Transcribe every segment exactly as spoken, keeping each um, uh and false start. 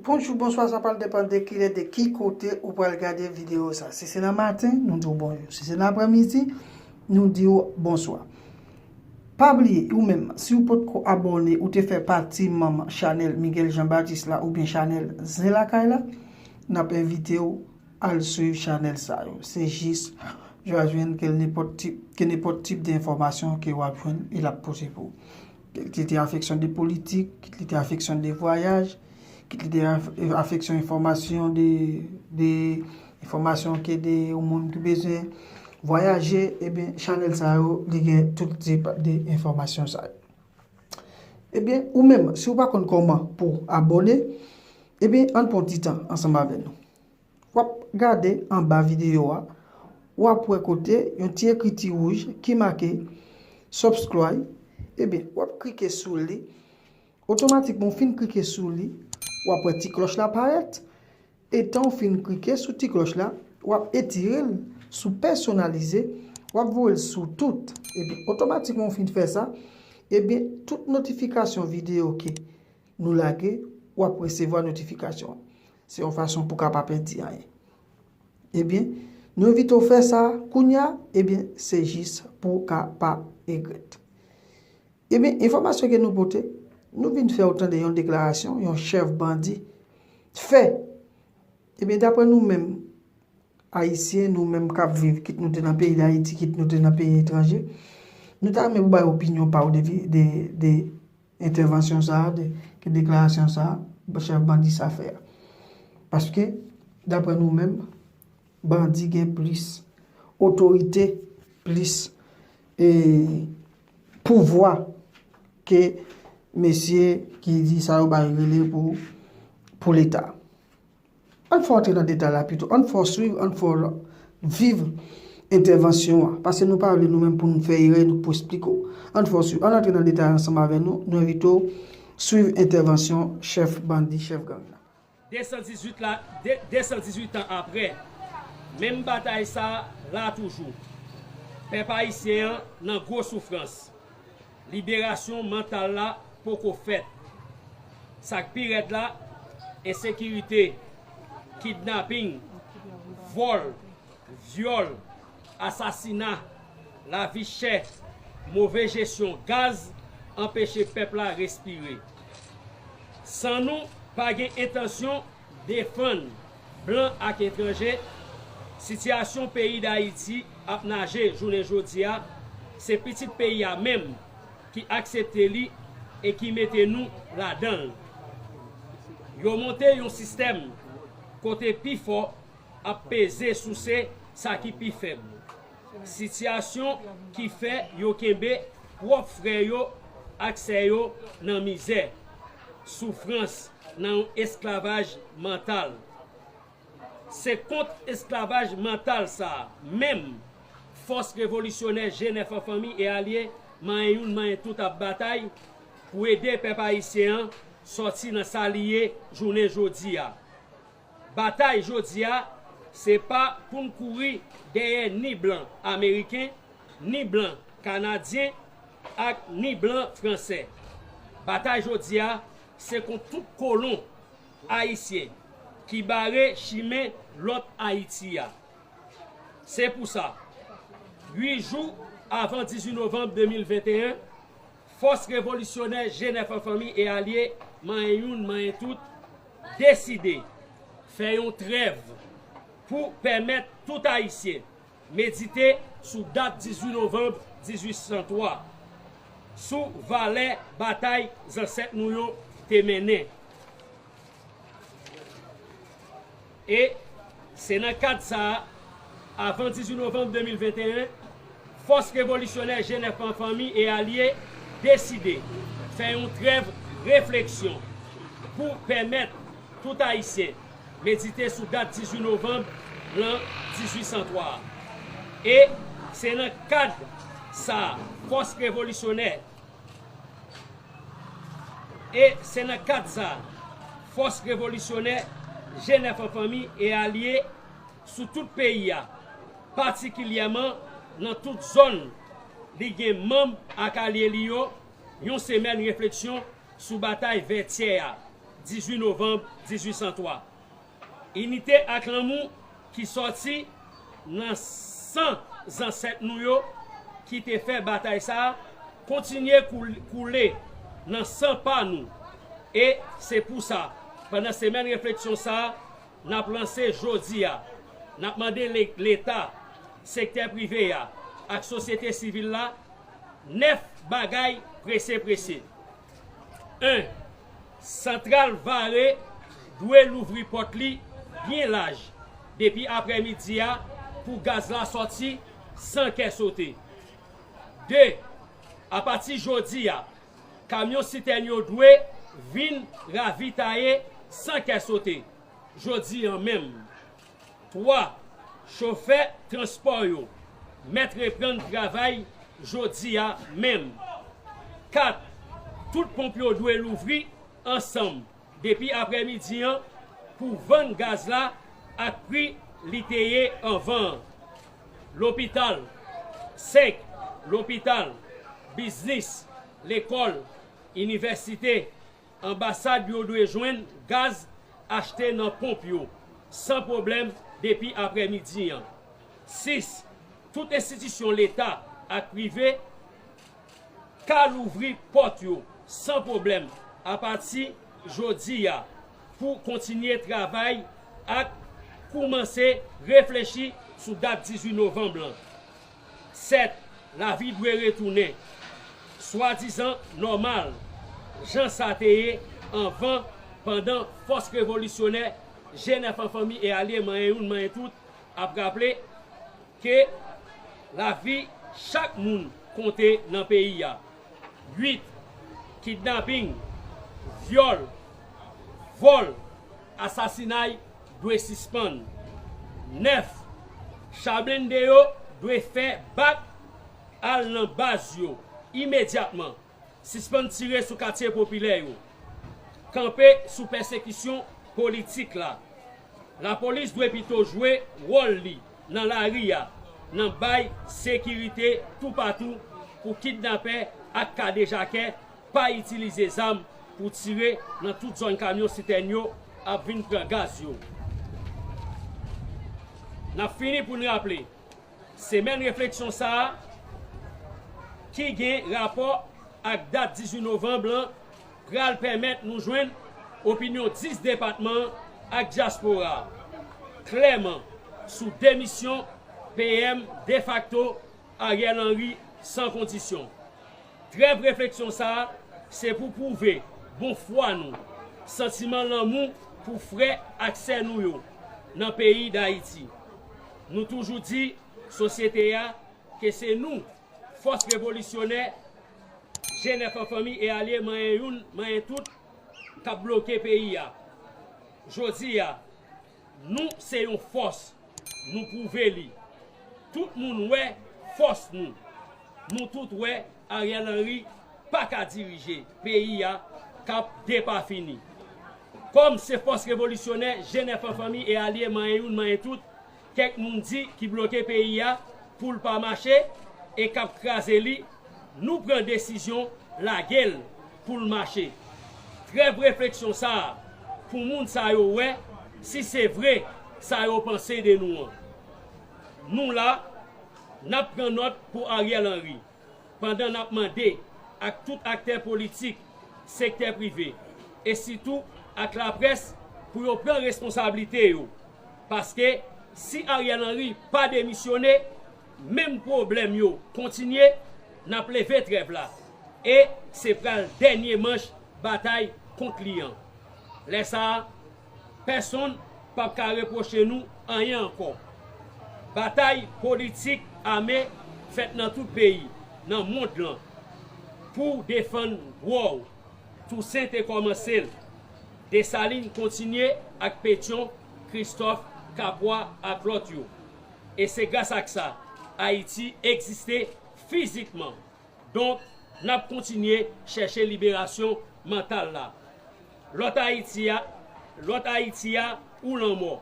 Bonjou, bonswa, sa pral depann de kilè, de ki kote ou pral gade videyo sa. Si se nan maten, nou di w bonjou. Si se nan aprèmidi, nou di w bonswa. Pa bliye, ou menm, si w potko abòne, ou te fè pati manm chanèl Miguel Jean Baptiste la oubyen chanèl Zen Lakay la, n ap envite w al swiv chanèl sa yo. Se jis, w a jwenn ke nenpòt tip, ke nenpòt tip de enfòmasyon ke w ap jwenn, e l ap poze pou ou. Kit li te afeksyon de politik, kit li te afeksyon de vwayaj, kit li te af-, afeksyon enfòmasyon de, de enfòmasyon ke de yon moun ki bezwen vwayaje, ebyen, chanèl sa yo, li gen tout tip de enfòmasyon sa yo. Ebyen, ou menm, si w pa konn kòman pou w abòne, ebyen, ann pran ti tan ansanm avè nou. W ap gade anba videyo a, w ap wè kote yon ti ekriti wouj ki make subscribe. Ebyen, w ap klike sou li. Otomatikman, w fin klike sou li, w ap wè ti klòch la parèt. Etan w fin klike sou ti klòch la, w ap etire l sou pèsonalize, w ap voye l sou tout. Epi, otomatikman, w fin fè sa, ebyen, tout notifikasyon videyo ke nou lage, w ap resevwa notifikasyon an. Se yon fason pou w ka pa pèdi anyen. Ebyen, nou envite w fè sa kounye a, ebyen, se jis pou w ka pa regrèt. Ebyen, enfòmasyon ke nou pote, nou vin fè w tande yon deklarasyon, yon chèf bandi fè. Ebyen, daprè nou menm, Ayisyen, nou menm k ap viv, kit nou te nan peyi Dayiti, kit nou te nan peyi etranje, nou ta renmen pou bay opinyon pa w de, de, de entèvansyon sa a, de, de deklarasyon sa a, chèf bandi sa fè a. Paske, daprè nou menm, bandi gen plis otorite, plis, e, pouvwa ke mesye ki di sa yo bay rele pou, pou Leta. Ann fè w antre nan detay la pito. Ann fè w swiv, ann fè w viv entèvansyon an. Paske nou pa vle nou menm pou nou fè erè, nou pou esplike w. Ann fè w swiv. Ann antre nan detay ansanm avè nou. Nou envite w swiv entèvansyon chèf bandi, chèf gang la. De san dizuit la, de, de san dizuit an aprè, menm batay sa a la toujou. Pèp ayisyen an nan gwo soufrans. Liberasyon mantal la poko fèt. Sa k pi rèd la, ensekirite, kidnaping, vòl, vyòl, asasina, lavi chè, move jesyon gaz anpeche pèp la respire. San nou pa gen entansyon defann blan ak etranje, sitiyasyon peyi Dayiti ap naje jounen jodi a, se pitit peyi a menm ki aksepte li e ki mete nou ladan l. Yo monte yon sistèm kote pi fò ap peze souse sa ki pi fèb. Sitiyasyon ki fè yo kenbe pwòp frè yo ak sè yo nan mizè, soufrans, nan yon esklavaj mantal. Se kont esklavaj mantal sa a menm fòs revolisyonè G nèf an fanmi e alye, manyen youn, manyen tout ap batay pou ede pèp ayisyen an sòti nan sa li ye jounen jodi a. Batay jodi a, se pa pou n kouri dèyè ni blan ameriken, ni blan kanadyen, ak ni blan fransè. Batay jodi a, se kont tout kolon ayisyen ki bare chimen lòt Ayiti a. Se pou sa, uit jou avan dizuit novanm de mil venteyen, fòs revolisyonè G nèf an fanmi e alye, manyen youn, manyen tout, deside fè yon trèv pou pèmèt tout Ayisyen medite sou dat dizuit novanm dizuit san twa, sou valè batay zansèt nou yo te mennen. E se nan kad sa a, avan dizuit novanm de mil venteyen, fòs revolisyonè G nèf an fanmi e alye deside fè yon trèv refleksyon pou pèmèt tout Ayisyen medite sou dat dizuit novanm lan dizuit san twa a. E se nan kad sa a, fòs revolisyonè E se nan kad sa a, fòs revolisyonè G nèf an fanmi e alye sou tout peyi a, patikilyèman nan tout zòn li gen manm ak alye li yo, yon semèn refleksyon sou batay Vètyè a, dizuit novanm dizuit san twa. Inite ak lanmou ki sòti nan san zansèt nou yo ki te fè batay sa a kontinye koul-, koule nan san pa nou. E se pou sa, pandan semèn refleksyon sa a, n ap lanse jodi a, n ap mande le-, Leta, sektè prive a ak sosyete sivil la nèf bagay prese prese. En, Santral Vare dwe louvri pòt li byen laj depi aprèmidi a pou gaz la sòti san kè sote. De, apati jodi a, kamyon sitèn yo dwe vin ravitaye san kè sote jodi a menm. Twa, chofè transpò yo mèt reprann travay jodi a menm. Kat, tout ponp yo dwe louvri ansanm depi aprèmidi an pou vann gaz la ak pri li te ye anvan an. Lopital, senk, lopital, biznis, lekòl, inivèsite, anbasad yo dwe jwenn gaz achte nan ponp yo san pwoblèm depi aprèmidi an. Sis, tout enstitisyon Leta ak prive ka louvri pòt yo san pwoblèm apati jodi a pou kontinye travay ak koumanse reflechi sou dat dizuit novanm lan. Sèt, lavi dwe retounen swadizan nòmal, jan sa te ye anvan, pandan fòs revolisyonè G nèf an fanmi e alye manyen youn manyen tout ap raple ke lavi chak moun konte nan peyi a. Uit, kidnaping, vyòl, vòl, asasinay dwe sispann. Nèf, cha blende yo dwe fè bak al nan baz yo imedyatman. Sispann tire sou katye popilè yo. Kanpe sou pèsekisyon politik la. Lapolis dwe pito jwe wòl li nan lari a, nan bay sekirite toupatou pou kidnapè ak kadejakè pa itilize zam pou tire nan tout zòn kamyon sitèn yo ap vin pran gaz yo. N ap fini pou n raple, semèn refleksyon sa a, ki gen rapò ak dat dizuit novanm lan, pral pèmèt nou jwenn opinyon dis depatman an ak dyaspora a klèman sou demisyon P M defakto Ariel Henry san kondisyon. Trèv refleksyon sa a se pou pwouve bon fwa nou, santiman lanmou pou frè ak sè nou yo nan peyi Dayiti. Nou toujou di sosyete a ke se nou, fòs revolisyonè, G nèf an fanmi e alye manyen youn, manyen tout, k ap bloke peyi a. Jodi a, nou se yon fòs, nou pwouve li. Tout moun wè fòs nou. Nou tout wè Ariel Henry pa ka dirije peyi a k ap depafini. Kòm se fòs revolisyonè G nèf an fanmi e alye manyen youn manyen tout, kèk moun di ki bloke peyi a pou l pa mache e k ap kraze li, nou pran desizyon lage l pou l mache. Trèv refleksyon sa a pou moun sa yo wè si se vre sa yo panse de nou an. Nou la, n ap pran nòt pou Ariel Henry, pandan n ap mande ak tout aktè politik, sektè prive, e sitou ak laprès pou yo pran responsablite yo. Paske si Ariel Henry pa demisyone, menm pwoblèm yo kontinye, n ap leve trèv la. E se pral dènye manch batay kont li an. Lè sa a, pèsonn p ap ka repwoche nou anyen ankò. Batay politik ame fèt nan tout peyi, nan mond lan, pou defann dwa w. Tousen te kòmanse l. Desalin kontinye ak Petyon, Kristòf, Kapwa ak lòt yo. E se gras ak sa, Ayiti egziste fizikman. Donk, n ap kontinye chèche liberasyon mantal la. Lòt Ayiti a, lòt Ayiti a ou lanmò.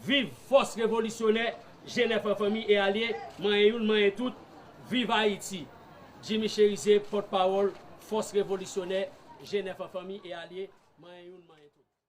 Viv fòs revolisyonè G nèf an fanmi e alye, manyen youn, manyen tout. Viv Ayiti! Jimmy Chérizier, pòtpawòl fòs revolisyonè G nèf an fanmi e alye. Manyen youn, manyen tout.